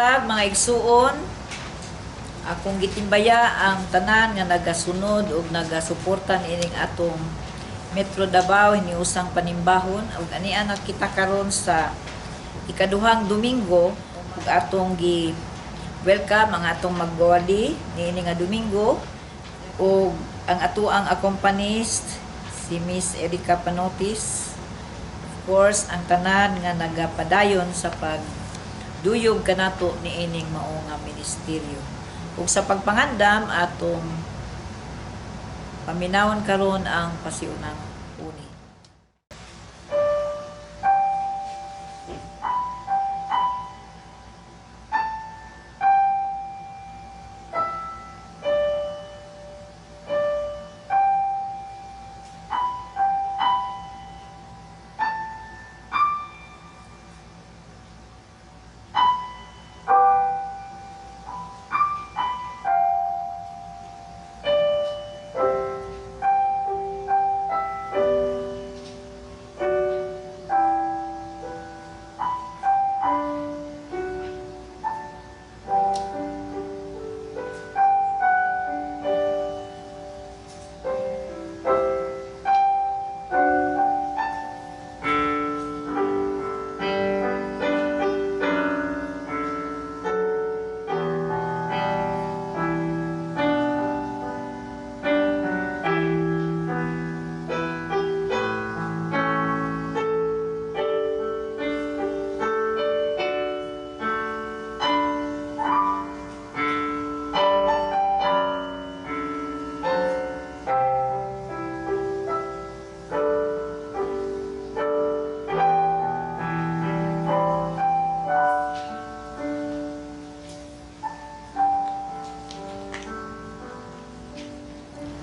Buntag, mga igsuon. Akong gitimbaya ang tanan nga nagasunod ug nagasuporta niining atong Metro Davao hiniusang panimbahon, ug ania na kita karon sa ikaduhang Domingo, ug atong gi welcome ang atong magwali niini nga Domingo ug ang atoang accompanist, si Miss Erika Panotis. Of course, ang tanan nga nagapadayon sa pag duyog kanato niining mao nga ministeryo. Ug sa pagpangandam, atong paminawon karon ang pasiunang uni.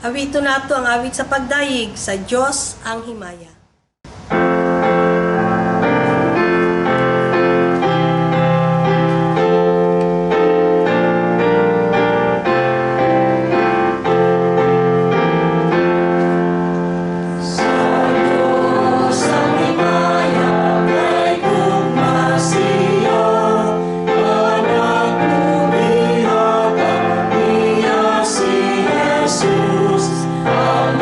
Awito nato ang awit sa pagdayeg, "Sa Diyos ang Himaya." Si Jesus, ang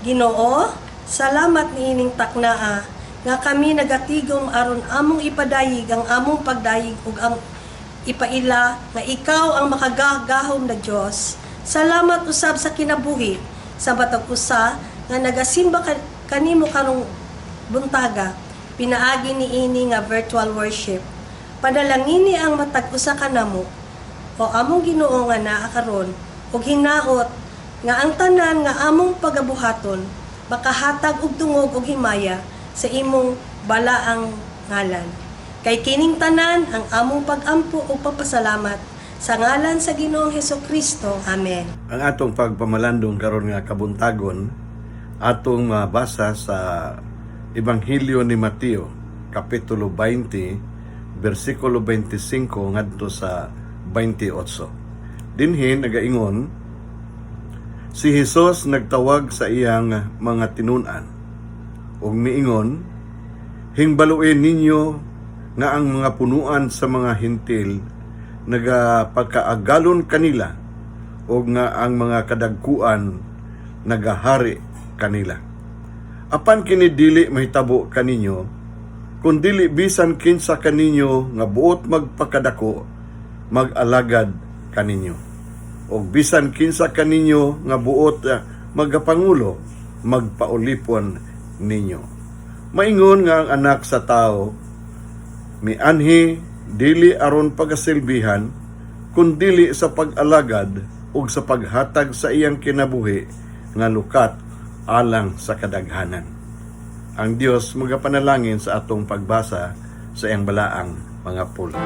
Ginoo, salamat niining taknaa nga kami nagatigom aron among ipadayig ang among pagdayig ug ang ipaila nga ikaw ang makagagahom na Dios. Salamat usab sa kinabuhi sa matag usa nga nagasimba kanimo karong buntaga pinaagi niini nga virtual worship. Panalangini ang matag usa kanamo o among Ginoo nga naa karon ug hinaot nga ang tanan nga among pagabuhaton makahatag og dungog og himaya sa imong balaang ngalan. Kay kining tanan ang among pag-ampo ug pagpasalamat sa ngalan sa Ginoong Hesukristo. Amen. Ang atong pagpamalandong karon nga kabuntagon, atong mabasa sa Ebanghelyo ni Mateo, kapitulo 20, bersikulo 25 ngadto sa 28. Dinhi nagaingon, si Hesus nagtawag sa iyang mga tinun-an ug miingon, "Hingbaluin ninyo nga ang mga punuan sa mga Hentil nagapagkaagalon kanila ug nga ang mga kadagkuan nagahari kanila. Apan kini dili mahitabo kaninyo, kun dili bisan kinsa kaninyo nga buot magpakadako mag-alagad kaninyo. Og bisan kinsa kaninyo nga buot magapangulo, magpaulipon ninyo. Maingon nga ang Anak sa Tao mianhi dili aron pagasilbihan, kundili sa pag-alagad ug sa paghatag sa iyang kinabuhi nga lukat alang sa kadaghanan." Ang Dios magapanalangin sa atong pagbasa sa iyang balaang mga pulong.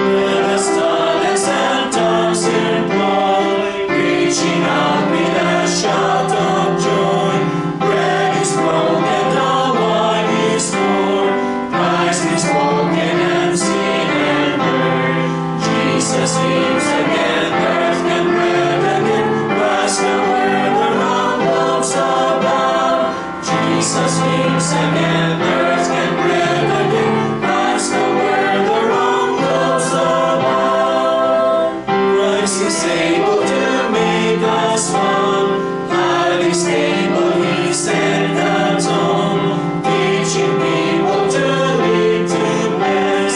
Let us talents and tongues employ, reaching out with a shout of joy. Bread is broken, the wine is poured. Christ is spoken and seen and heard. Jesus lives again, earth can breathe again. Pass the word around, loaves abound. Jesus lives again, earth can breathe again. Pass the word around, loaves abound. Christ is able to make us one. Highly stable, he set the tone, teaching people to live, to bless,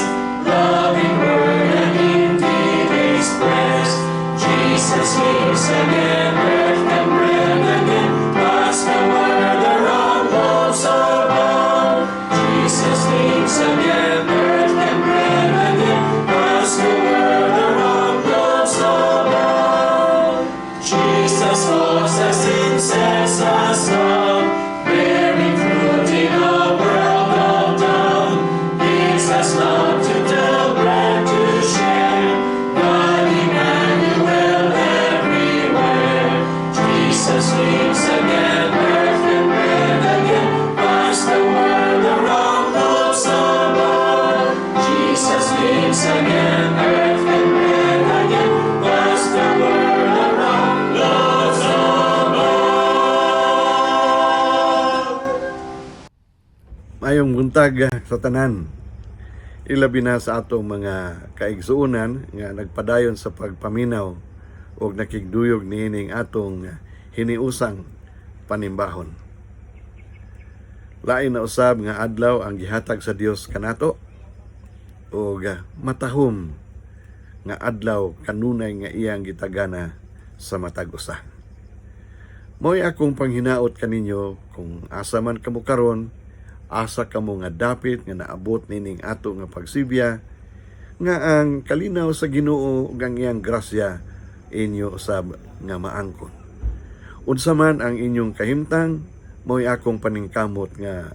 love in word and in deed expressed. Jesus lives again, earth can breathe again. Pass the word around, loaves abound. Jesus lives again, earth can breathe again. Pass the word around, loaves abound. Jesus loves us and sets us up, bearing fruit in a world of doubt. Gives us love to tell, bread to share, God Emmanuel everywhere. Jesus lives again, earth can breathe again. Pass the word around, loaves abound. Jesus lives again, earth can breathe again. Pass the word around, loaves abound. Maayong buntag sa tanan. Ilabi na sa atong mga kaigsuonan nga nagpadayon sa pagpaminaw ug nakigduyog niining atong hiniusang panimbahon. Lain na usab nga adlaw ang gihatag sa Dios kanato ug matahom nga adlaw kanunay nga iyang gitagana sa matag usa. Mo'y akong panghinaot kaninyo kung asa man kamo karon, asa kamo nga dapit nga naabot nining ato nga pagsibya, nga ang kalinaw sa Ginoo ug ang iyang grasya inyo usab nga maangkon. Unsa man ang inyong kahimtang, mo'y akong paningkamot nga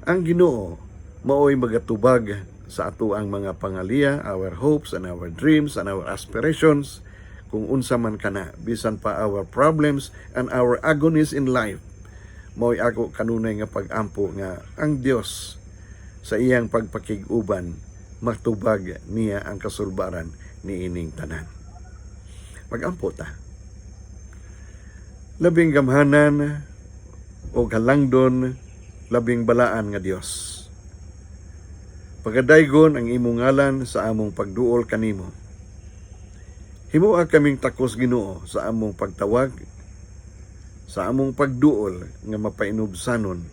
ang Ginoo maoy magatubag sa ato ang mga pangaliya, our hopes and our dreams and our aspirations, kung unsa man kana, bisan pa our problems and our agonies in life. Mao'y ako kanunay nga pag-ampo nga ang Dios sa iyang pagpakig-uban matubag niya ang kasulbaran niining tanan. Magampo ta. Labing gamhanan o halangdon, labing balaan nga Dios. Pagadaygon ang imong ngalan sa among pagduol kanimo. Himoa kaming takos, Ginoo, sa among pagtawag, sa among pagduol nga mapainubsanon.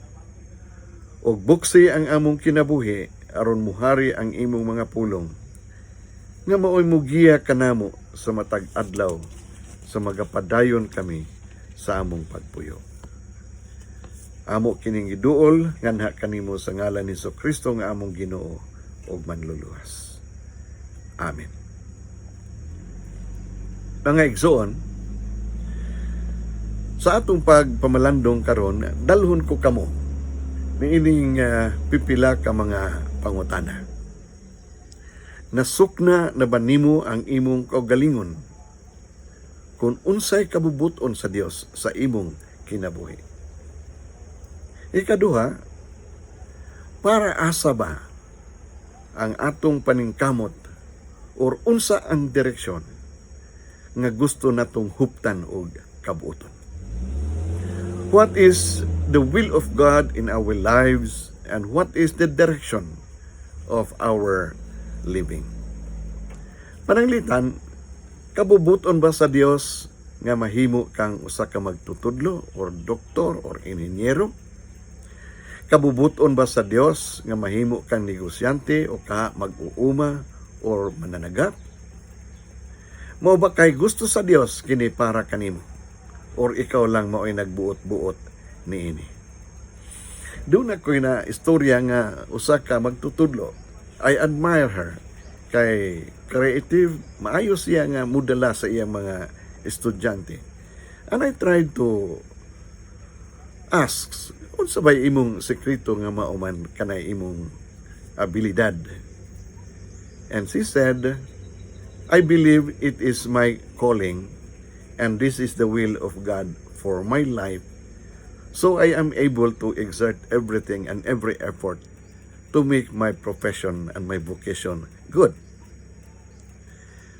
Og buksi ang among kinabuhi aron muhari ang imong mga pulong nga maoy mugiya kanamo sa matag adlaw sa magapadayon kami sa among pagpuyo. Amo kining giduol nganha kanimo sa ngalan ni Kristo nga among Ginoo ug Manluluwas. Amen. Mga igsoon, sa atong pagpamalandong karon, dalhon ko kamo niining pipila ka mga pangutana. Nasukna na ba nimo ang imong kaugalingon kung unsay kabubuton sa Dios sa imong kinabuhi? Ikaduha, para asa ba ang atong paningkamot or unsa ang direksyon nga gusto natong huptan og kabuoton? What is the will of God in our lives and what is the direction of our living? Pananglitan, kabubuton ba sa Dios nga mahimo kang usa ka magtutudlo or doktor or inhinyero? Kabubuton ba sa Dios nga mahimo kang negosyante o ka mag-uuma or mananagat? Mao ba kay gusto sa Dios kini para kanimo? Or ikaw lang mao'y nagbuot-buot niini? Duna ko'y na istorya nga usa ka magtutudlo. I admire her kay creative, maayo siya nga mudala sa iyang mga estudyante. And I tried to ask, unsa bay imong sekreto nga mao man kanay imong abilidad? And she said, "I believe it is my calling and this is the will of God for my life. So I am able to exert everything and every effort to make my profession and my vocation good."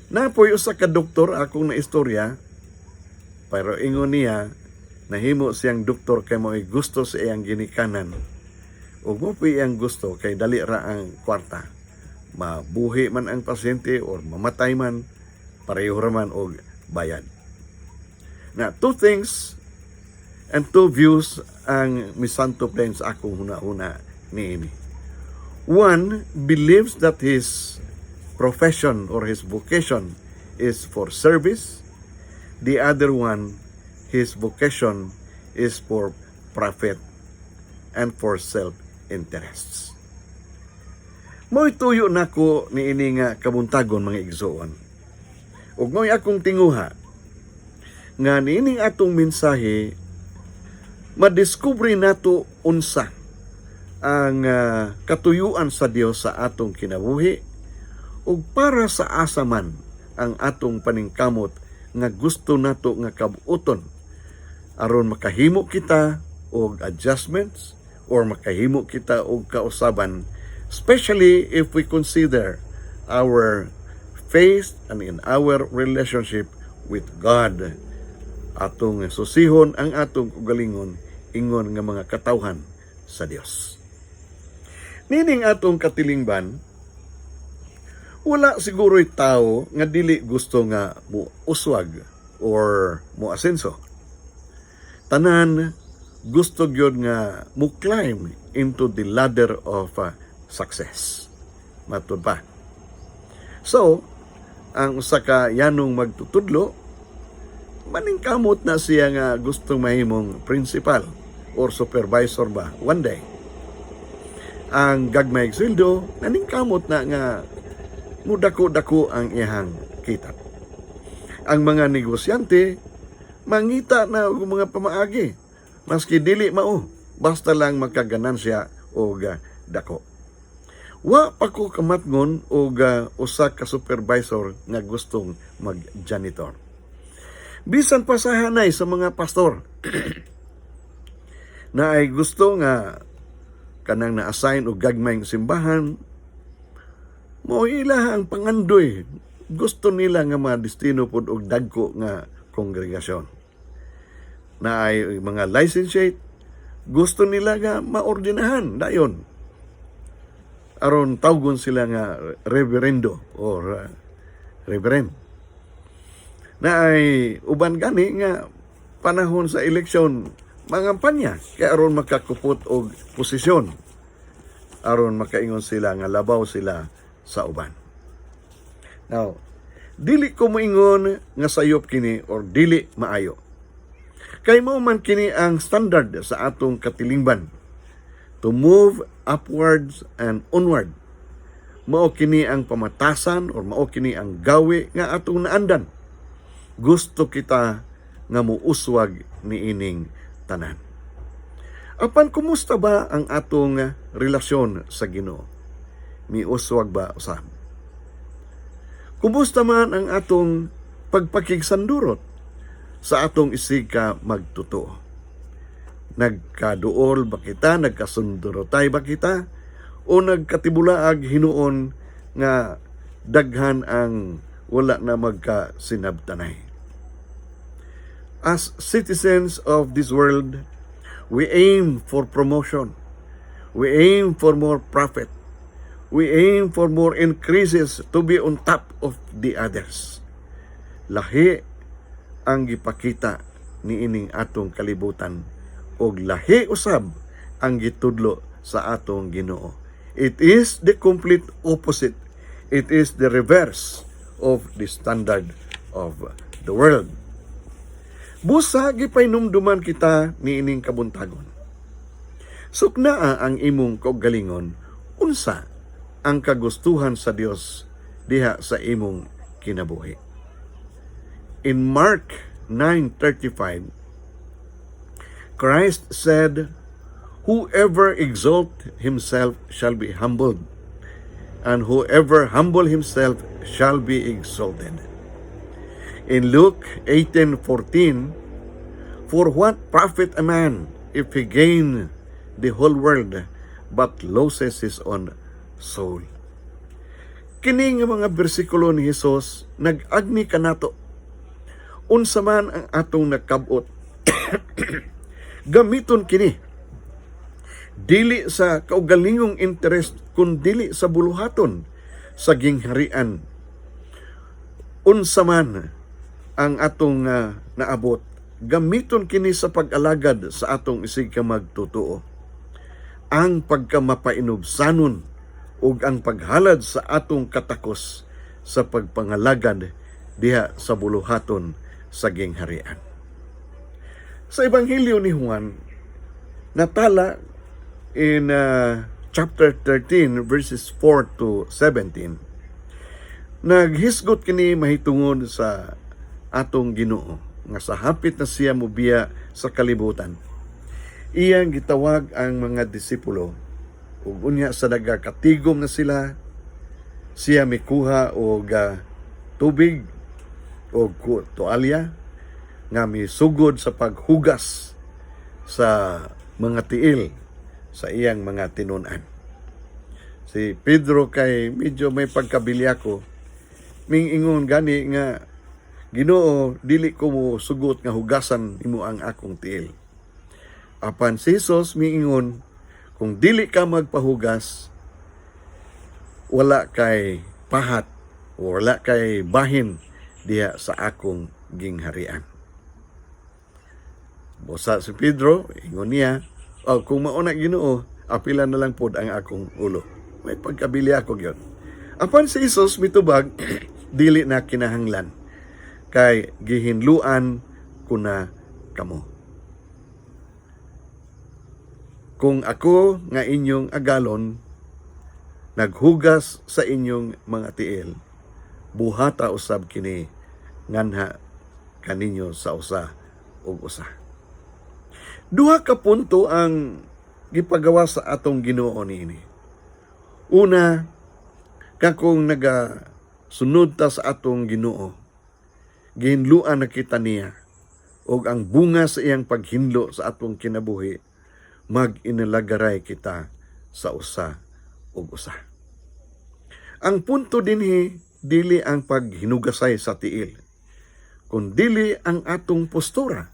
Naa poy usa ka doktor akong na istorya, pero ingon niya, nahimo siyang doktor kay mao'y gusto sa iyang ginikanan. Ug mao po'y iyang gusto kay dali ra ang kwarta. Mabuhi man ang pasyente or mamatay man, pareho ra man og bayad. Na two things and two views ang misanto plain sa akong huna-huna niini. One believes that his profession or his vocation is for service. The other one, his vocation is for profit and for self-interests. Mo'y tuyo nako niini nga kabuntagon, mga igsoon. Ug mo'y akong tinguha nga niining atong mensahe madiskubre nato unsa ang katuyuan sa Dios sa atong kinabuhi ug para sa asa man ang atong paningkamot nga gusto nato nga kabuoton aron makahimo kita og adjustments or makahimo kita og kausaban, especially if we consider our faith and in our relationship with God. Atong susihon ang atong kaugalingon ingon nga mga katawhan sa Dios. Nining atong katilingban, wala siguro'y tao nga dili gusto nga mo uswag or mo asenso. Tanan gusto gyud nga mo climb into the ladder of success. Matud pa. So, ang usa ka yanong magtutudlo, maningkamot na siya nga gustong mahimong principal or supervisor ba one day. Ang gagmay sweldo, naningkamot na nga mudako-dako ang iyang kita. Ang mga negosyante, mangita na og mga pamaagi. Maski dili mao, basta lang makaganansya og dako. Wa pa ko kamatngon og usa ka supervisor nga gustong mag-janitor. Bisan pa sa hanay sa mga pastor na ay gusto nga kanang na-assign og gagmayng simbahan, mao ila ang pangandoy. Gusto nila nga madestino pod og dagko nga kongregasyon. Na ay mga licentiate, gusto nila nga maordinahan dayon. Aron tawgon sila nga reverendo or reverend. Naay uban gani nga panahon sa eleksyon mangampanya kay aron makakupot og posisyon, aron makaingon sila nga labaw sila sa uban. Now, dili ko moingon nga sayop kini or dili maayo. Kay mao man kini ang standard sa atong katilingban to move upwards and onward. Mao kini ang pamatasan or mao kini ang gawi nga atong naandan. Gusto kita nga muuswag niining tanan. Apan kumusta ba ang atong relasyon sa Ginoo? Miuswag ba usab? Kumusta man ang atong pagpakigsandurot sa atong isig ka magtotoo? Nagkaduol ba kita? Nagkasundurotay ba kita? O nagkatibulaag hinuon nga daghan ang wala na magkasinabtanay? As citizens of this world, we aim for promotion. We aim for more profit. We aim for more increases, to be on top of the others. Lahi ang gipakita niining atong kalibutan og lahi usab ang gitudlo sa atong Ginoo. It is the complete opposite. It is the reverse of the standard of the world. Busa gipahinumduman kita niining kabuntagon. Suknaa ang imong kaugalingon unsa ang kagustuhan sa Dios diha sa imong kinabuhi. In Mark 9:35, Christ said, "Whoever exalt himself shall be humbled, and whoever humble himself shall be exalted." In Luke 18:14, "For what profit a man if he gain the whole world but loses his own soul?" Kini nga mga bersikulo ni Hesus nag-agni kanato. Unsa man ang atong nakabot, gamiton kini dili sa kaugalingong interest kun dili sa buluhaton sa gingharian. Unsa man ang atong naabot, gamiton kini sa pag-alagad sa atong isig ka magtotoo. Ang pagkamapainubsanon ug ang paghalad sa atong katakos sa pagpangalagad diha sa buluhaton sa gingharian. Sa Ebanghelyo ni Juan, natala in chapter 13 verses 4 to 17, naghisgot kini mahitungod sa atong Ginoo nga sa hapit na siya mobiya sa kalibutan. Iyang gitawag ang mga disipulo ug unya sa nagakatigom na sila, siya mikuha og tubig og tualya nga misugod sa paghugas sa mga tiil sa iyang mga tinun-an. Si Pedro kay medyo may pagkabilyako, mingingon gani nga, "Ginoo, dili ko mo sugot nga hugasan nimo ang akong tiil." Apan si Jesus miingon, "Kung dili ka magpahugas, wala kay pahat o wala kay bahin diha sa akong gingharian." Busa si Pedro, ingon niya, "Oh, kung mao na, Ginoo, apila na lang pod ang akong ulo." May pagkabilyako gyud. Apan si Jesus mitubag, "Dili na kinahanglan kay gihinluan ko na kamo. Kung ako nga inyong agalon naghugas sa inyong mga tiil, buhata usab kini nganha kaninyo sa usa ug usa." Duha ka punto ang gipagawa sa atong Ginoo niini. Una, kakung naga sunod ta sa atong Ginoo, gihinluan na kita niya ug ang bunga sa iyang paghinlo sa atong kinabuhi, mag-inalagaray kita sa usa ug usa. Ang punto dinhi dili ang paghinugasay sa tiil, kun dili ang atong postura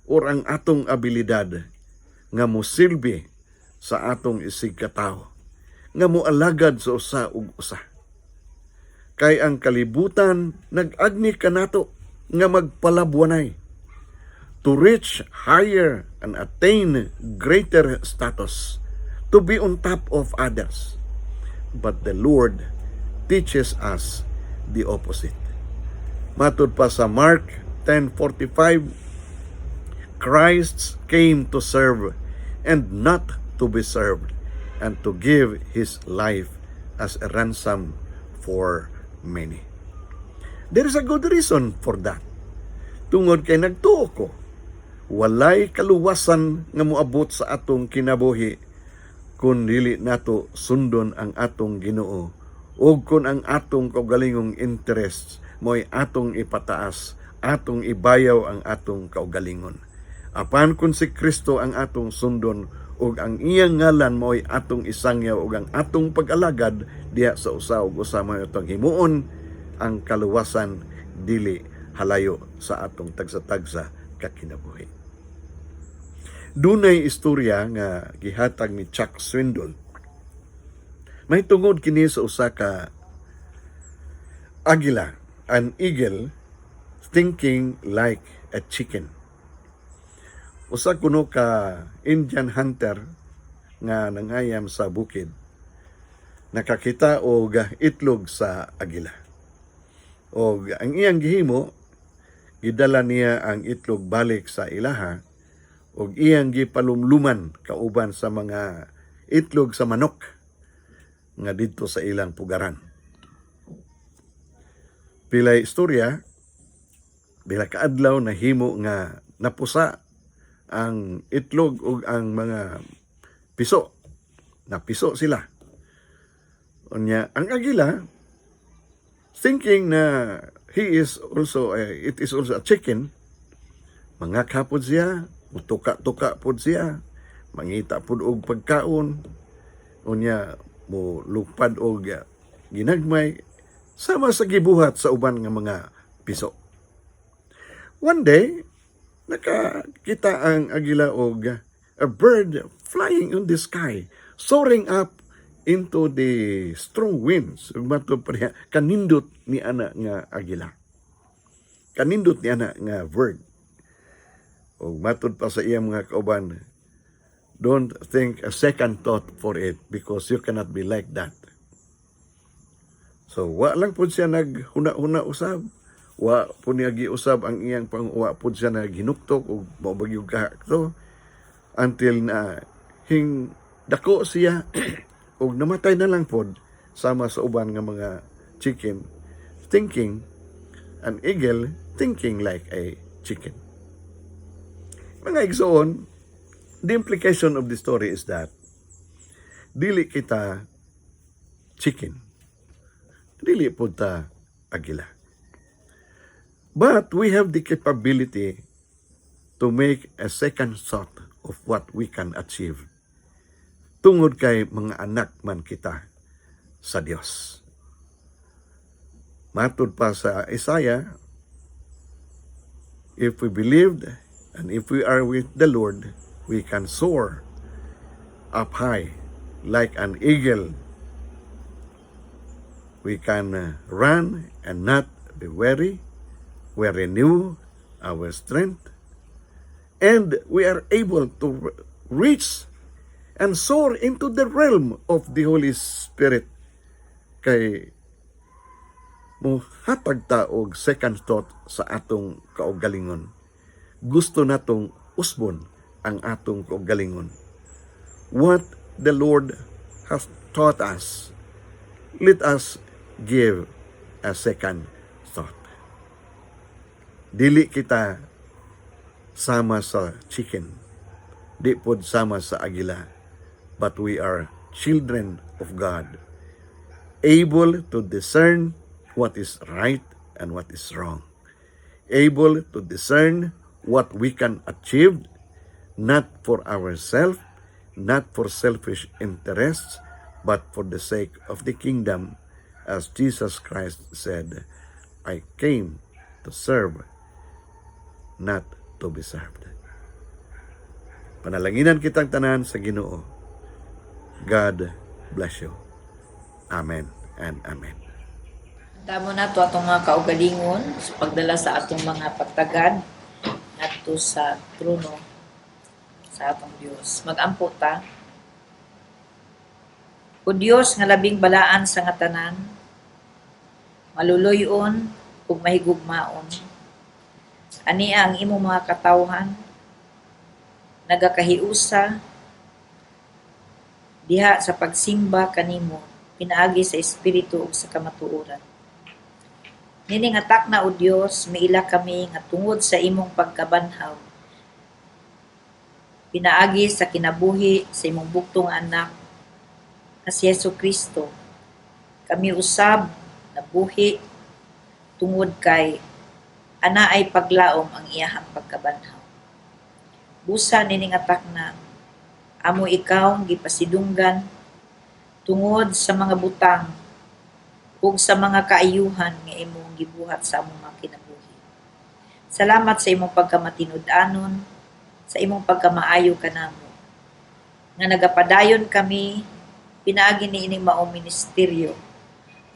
or ang atong abilidad nga mosilbi sa atong isig katawo. nga moalagad sa usa ug usa. Kay ang kalibutan nag-agni kanato nga magpalabwanay, to reach higher and attain greater status, to be on top of others. But the Lord teaches us the opposite. Matud pa sa Mark 10:45, Christ came to serve and not to be served, and to give his life as a ransom for many. There is a good reason for that. Tungod kay nagtuo ko, walay kaluwasan nga moabot sa atong kinabuhi kung dili nato sundon ang atong Ginoo ug kung ang atong kaugalingong interests mo'y atong ipataas, atong ibayaw ang atong kaugalingon. Apan kung si Kristo ang atong sundon ug ang iyang ngalan mo'y atong isangyaw ug ang atong pag-alagad diha sa usa ug usa mo'y atong himuon, ang kaluwasan dili halayo sa atong tagsa-tagsa ka kinabuhi. Dunay istorya nga gihatag ni Chuck Swindoll. May tungod kini sa usa ka agila, an eagle thinking like a chicken. Usa kuno ka Indian hunter nga nangayam sa bukid, nakakita og itlog sa agila. Og ang iyang gihimo, gidala niya ang itlog balik sa ilaha og iyang gipalumluman kauban sa mga itlog sa manok nga didto sa ilang pugaran. Pilay istorya, pila ka adlaw nahimo nga napusa ang itlog ug ang mga piso. Napiso sila. Unya, ang agila, thinking na he is also a, it is also a chicken, mangakha pod siya, mutuka-tuka pod siya, mangita pod og pagkaon, unya mo lupad og ginagmay sama sa gibuhat sa uban nga mga piso. One day, nakakita ang agila og a bird flying in the sky, soaring up into the strong winds. Ug matud pa niya, kanindot ni ana nga agila. Kanindot ni ana nga bird. Ug matud pa sa iyang mga kauban, "Don't think a second thought for it because you cannot be like that." So, wa lang pud siya naghuna-huna usab. Wa pud niya giusab ang iyang pang wa pud siya naghinuktok ug mao ba gyud ka to until na hing dako siya ug namatay na lang pod sama sa uban nga mga chicken, thinking an eagle thinking like a chicken. Mga igsoon, the implication of the story is that dili kita chicken. Dili pud ta agila. But we have the capability to make a second thought of what we can achieve. Tungod kay mga anak man kita sa Dios. Matud pa sa Isaiah, if we believed and if we are with the Lord, we can soar up high like an eagle. We can run and not be weary. We renew our strength. And we are able to reach and soar into the realm of the Holy Spirit. Kay muhatag ta og second thought sa atong kaugalingon. Gusto natong usbon ang atong kaugalingon. What the Lord has taught us, let us give a second thought. Dili kita sama sa chicken, di pod sama sa agila, but we are children of God, able to discern what is right and what is wrong, able to discern what we can achieve, not for ourselves, not for selfish interests, but for the sake of the kingdom, as Jesus Christ said, "I came to serve, not to be served." Panalanginan kitang tanan sa Ginoo. God bless you. Amen and amen. Tamo na to atong mga kaugalingon sa pagdala sa atong mga pagtagad ngadto sa trono sa atong Dios. Magampo ta. O Dios nga labing balaan sa nga tanan, maluloy-on ug mahigugmaon. Ania ang imong mga katawhan nagakahiusa diha sa pagsimba kanimo pinaagi sa espiritu ug sa kamatuoran. Nining takna, O Dios, miila kami nga tungod sa imong pagkabanhaw pinaagi sa kinabuhi sa imong bugtong anak nga si Hesus Kristo, kami usab nabuhi tungod kay anaay paglaom ang iyahang pagkabanhaw. Busa nining takna, amo ikaw gipasidunggan tungod sa mga butang ug sa mga kaayuhan nga imong gibuhat sa among mga kinabuhi. Salamat sa imong pagkamatinud-anon, sa imong pagkamaayo kanamo. Nga nagapadayon kami pinaagi niining maong ministeryo.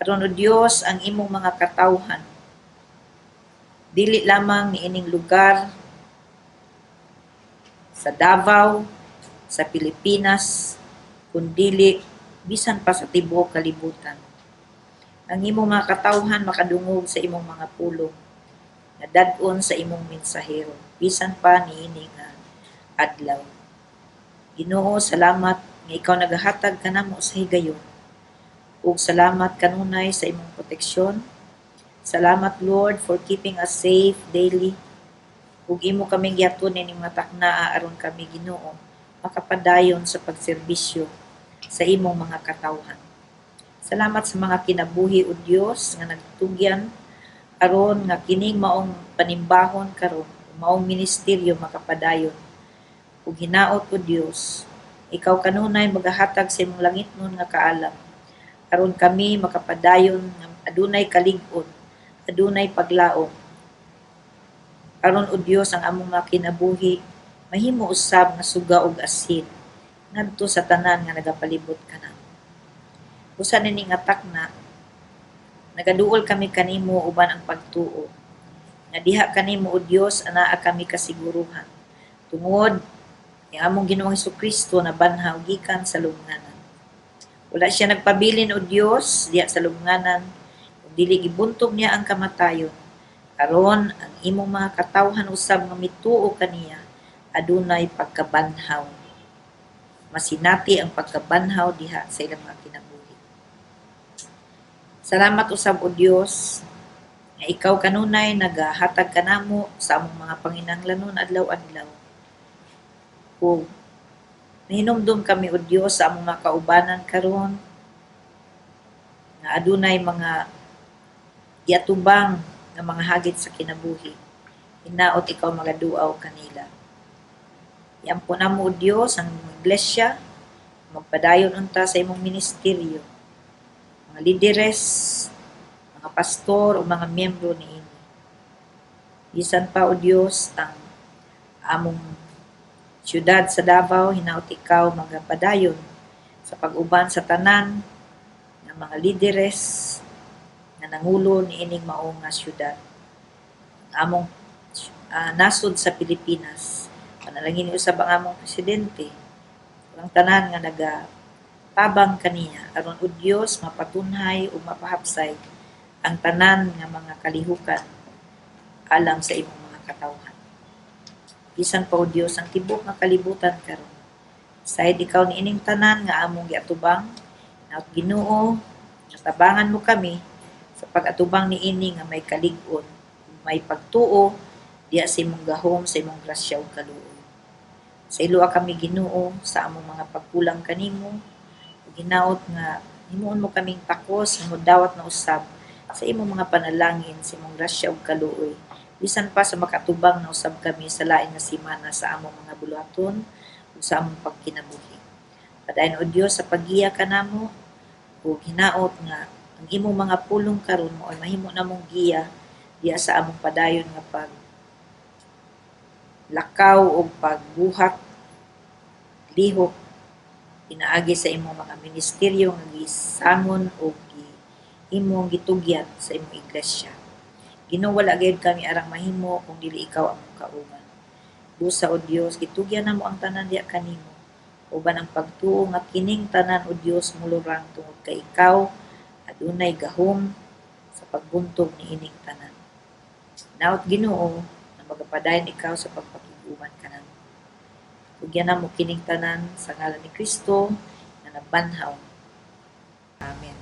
Aron, O Dios, ang imong mga katawhan dili lamang niining lugar sa Davao, sa Pilipinas, kundili bisan pa sa tibuok kalibutan. Ang imong mga katawhan makadungog sa imong mga pulong nga dad-on sa imong mensahero bisan pa niini nga adlaw. Ginoo, salamat nga ikaw nagahatag kanamo sa higayon. Ug salamat kanunay sa imong proteksyon. Salamat, Lord, for keeping us safe daily. Ug imo kaming gihaton ining mga taknaa aron kami, Ginoo, makapadayon sa pagserbisyo sa imong mga katawhan. Salamat sa mga kinabuhi, o Dios, nga nagtugyan aron nga kining maong panimbahon karon, maong ministeryo makapadayon. Ug hinaot, O Dios, ikaw kanunay magahatag sa imong langitnon nga kaalam aron kami makapadayon nga adunay kalig-on, adunay paglaom. Aron, O Dios, ang among mga kinabuhi mahimo usab nga suga ug asin ngadto sa tanan nga nagapalibot kanamo. Usa nining nga takna, nagaduol kami kanimo uban ang pagtuo nga diha kanimo, O Dios, anaa kami kasiguruhan tungod ang among Ginoong Hesukristo nabanhaw gikan sa lubnganan. Wala siya nagpabilin, O Dios, diha sa lubnganan, ug dili gibuntog niya ang kamatayon aron ang imong mga katawhan usab nga mituo kaniya adunay pagkabanhaw. Masinati ang pagkabanhaw diha sa ilang mga kinabuhi. Salamat usab, O Dios, nga ikaw kanunay nagahatag kanamo sa among mga panginahanglanon adlaw-adlaw. Ug nahinumdum kami, O Dios, sa among mga kaubanan karon nga adunay mga giatubang nga mga hagit sa kinabuhi. Hinaot ikaw magaduaw kanila. Iampo namo, O Dios, ang iglesia, magpadayon unta sa imong ministeryo. Mga lideres, mga pastor o mga miyembro niini. Bisan pa, O Dios, ang among siyudad sa Davao, hinaot ikaw magapadayon sa pag-uban sa tanan nga mga lideres nga nangulo niining mao nga siyudad. Ang among nasod sa Pilipinas, panalangin usab ang among presidente, ang tanan nga nagatabang kaniya aron, O Dios, mapatunhay ug mapahapsay ang tanan nga mga kalihukan alang sa imong mga katawhan. Bisan pa, O Dios, ang tibuok nga kalibutan karon. Sayod ikaw niining tanan nga among giatubang, hinaot, Ginoo, nga tabangan mo kami sa pag-atubang niini nga may kalig-on, may pagtuo diha sa imong gahom, sa imong grasya ug kaluoy. Sayloa kami, Ginoo, sa among mga pagkulang kanimo, ug hinaot nga himuon mo kaming takos nga modawat na usab sa imong mga panalangin, sa imong grasya ug kaluoy. Bisan pa sa makatubang na usab kami sa lain nga semana sa among mga buluhaton ug sa among pagkinabuhi. Padayon, O Dios, sa paggiya kanamo ug hinaot nga ang imong mga pulong karon mao mahimo namong giya diha sa among padayon nga pag lakaw og pagbuhat lihok Pinaagi sa imong mga ministeryo nga gisangon o imong gitugyan sa imong iglesia. Ginoo, wala gayud kami arang mahimo kung dili ikaw ang kauban. Busa, O Dios, gitugyan namo ang tanan diha kanimo. Uban ang pagtuo nga kining tanan, O Dios, mulurang tungod kay ikaw adunay gahom sa pagbuntog niining tanan. Hinaot, Ginoo, na magapadayon ikaw sa pagpakig-uban kanamo. Tugyan namo kining tanan sa ngalan ni Kristo nga nabanhaw. Amen.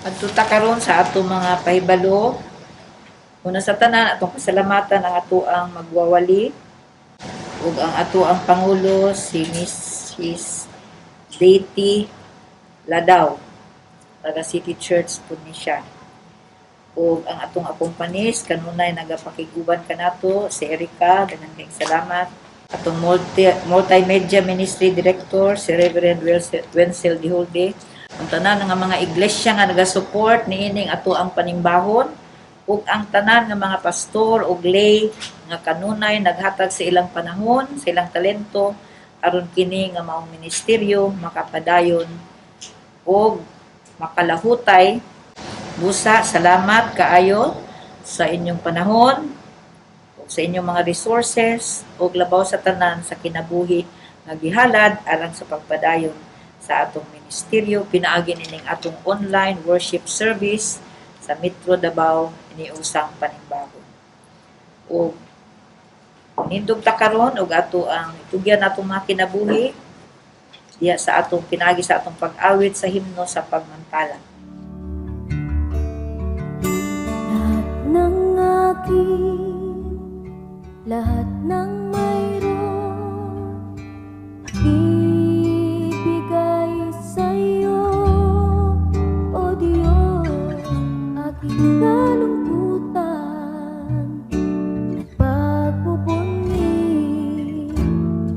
Adto ta karon sa atong mga pahibalo. Una sa tanan, atong pasalamatan ang atoang magwawali ug ang atoang pangulo si Mrs. Daty Ladaw, taga City Church pud ni siya. Ug ang atong accompanist kanunay nagapakig-uban kanato si Erica, daghan kayong salamat. Atong multimedia ministry director si Reverend Wenzel Diholde. Ang tanan nga mga iglesia nga naga-support niining ato ang panimbahon ug ang tanan nga mga pastor ug lay nga kanunay naghatag sa ilang panahon, sa ilang talento aron kini nga maong ministeryo makapadayon ug makalahutay. Busa, salamat kaayo sa inyong panahon ug sa inyong mga resources ug labaw sa tanan sa kinabuhi nga gihalad alang sa pagpadayon sa atong ministeryo pinaagi nining atong online worship service sa Metro Davao iniusang panimbahon. Ug nindog ta karon ug ato ang itugyan atong mga kinabuhi diha sa atong pinaagi sa atong pag-awit sa himno sa pagmantala. Lahat ng akin, lahat ng mayroon, ibigay sa'yo, O Diyos, aking kalungkutan at pagbubunyi,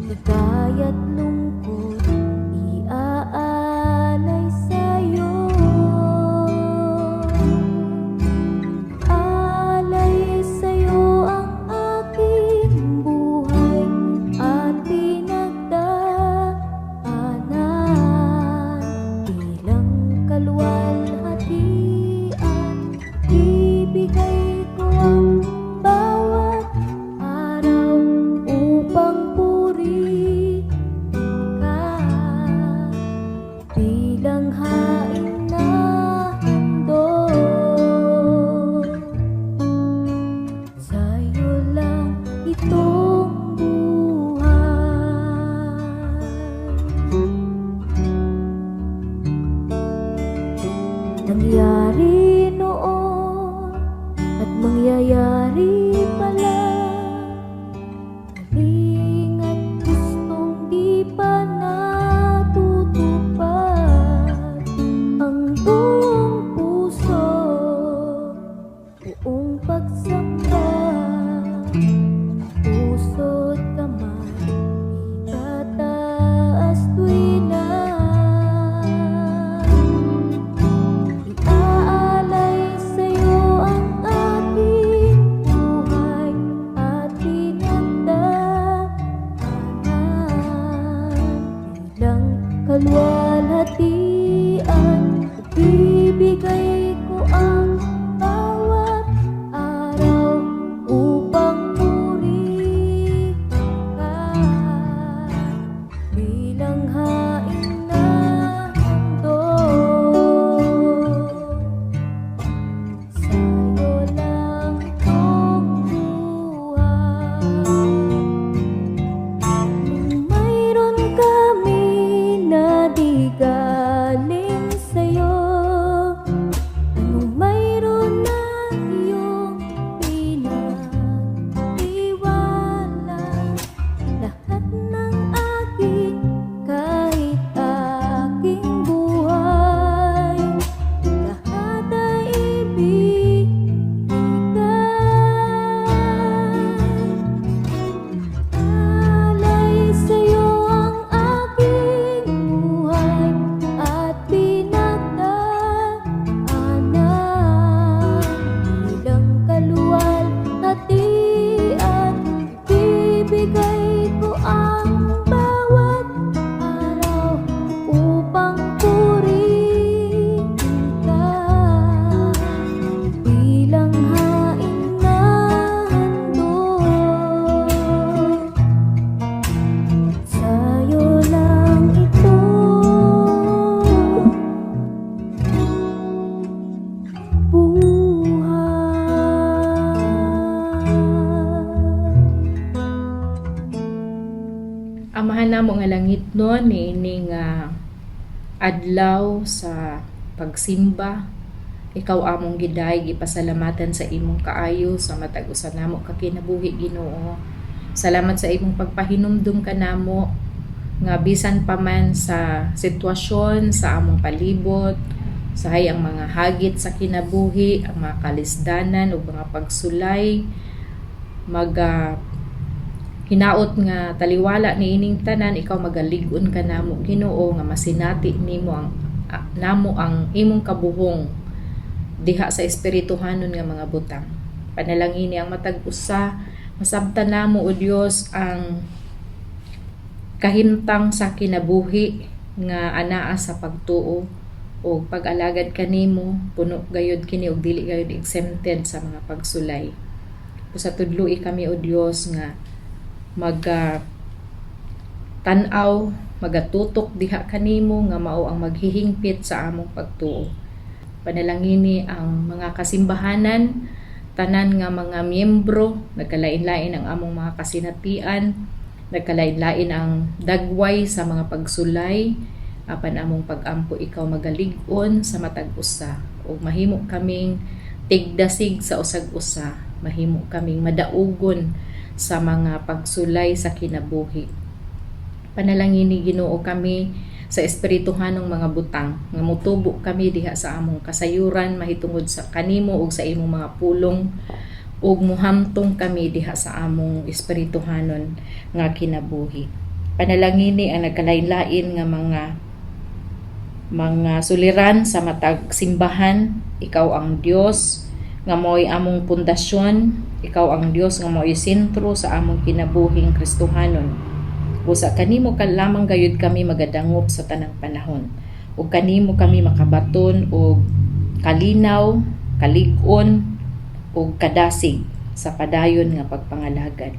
ligaya at lungkot, iaalay sa'yo. Alay sa'yo ang aking buhay. Ibibigay ko ang bawat araw upang purihin ka bilang hain na handog. Sa'yo lang ito, buhay. Amahan namo nga langitnon, niining adlaw sa pagsimba, ikaw among gidayeg, gipasalamatan sa imong kaayo sa matag usa namo ka kinabuhi, Ginoo. Salamat sa imong pagpahinumdum kanamo nga bisan pa man sa sitwasyon sa among palibot, sahay ang mga hagit sa kinabuhi, ang mga kalisdanan ug mga pagsulay, maga hinaot nga taliwala niining tanan, ikaw magalig-on kanamo, Ginoo, nga masinati nimo ang namo ang imong kabuhong diha sa espirituhanon nga mga butang. Panalangini ang matag usa, masabtan namo, o Dios, ang kahimtang sa kinabuhi nga anaa sa pagtuo o pag-alagad kanimo. Puno gayud kini og dili gayud exempted sa mga pagsulay. Usa tudloi kami, o Dios, nga maga tan-aw, magatutok diha kanimo nga mao ang maghihingpit sa among pagtuo. Panalangini ang mga kasimbahanan, tanan nga mga miyembro. Nagkalain-lain ang among mga kasinatian, nagkalain-lain ang dagway sa mga pagsulay, apan among pag-ampo, ikaw magalig-on sa matag usa ug mahimo kaming tigdasig sa usag usa, mahimo kaming madaugon sa mga pagsulay sa kinabuhi. Panalangini, Ginoo, kami sa espirituhanong mga butang, nga mutubo kami diha sa among kasayuran mahitungod sa kanimo ug sa imong mga pulong, ug muhamtong kami diha sa among espirituhanon nga kinabuhi. Panalangini ang nagkalain-lain nga mga suliran sa matag simbahan. Ikaw ang Dios nga mo'y among pundasyon, ikaw ang Dios nga mo'y sentro sa among kinabuhing Kristohanon. Busa kanimo ka lamang gayud kami magadangop sa tanang panahon ug kanimo kami makabaton og kalinaw, kalig-on ug kadasig sa padayon nga pagpangalagad.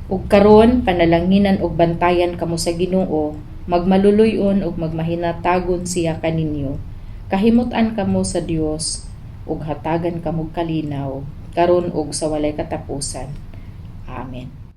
Ug karon, panalanginan ug bantayan kamo sa Ginoo, magmaluluy-on ug magmahinatagon siya kaninyo. Kahimut-an kamo sa Dios ug hatagan kamo kalinaw karon ug sa walay katapusan. Amen.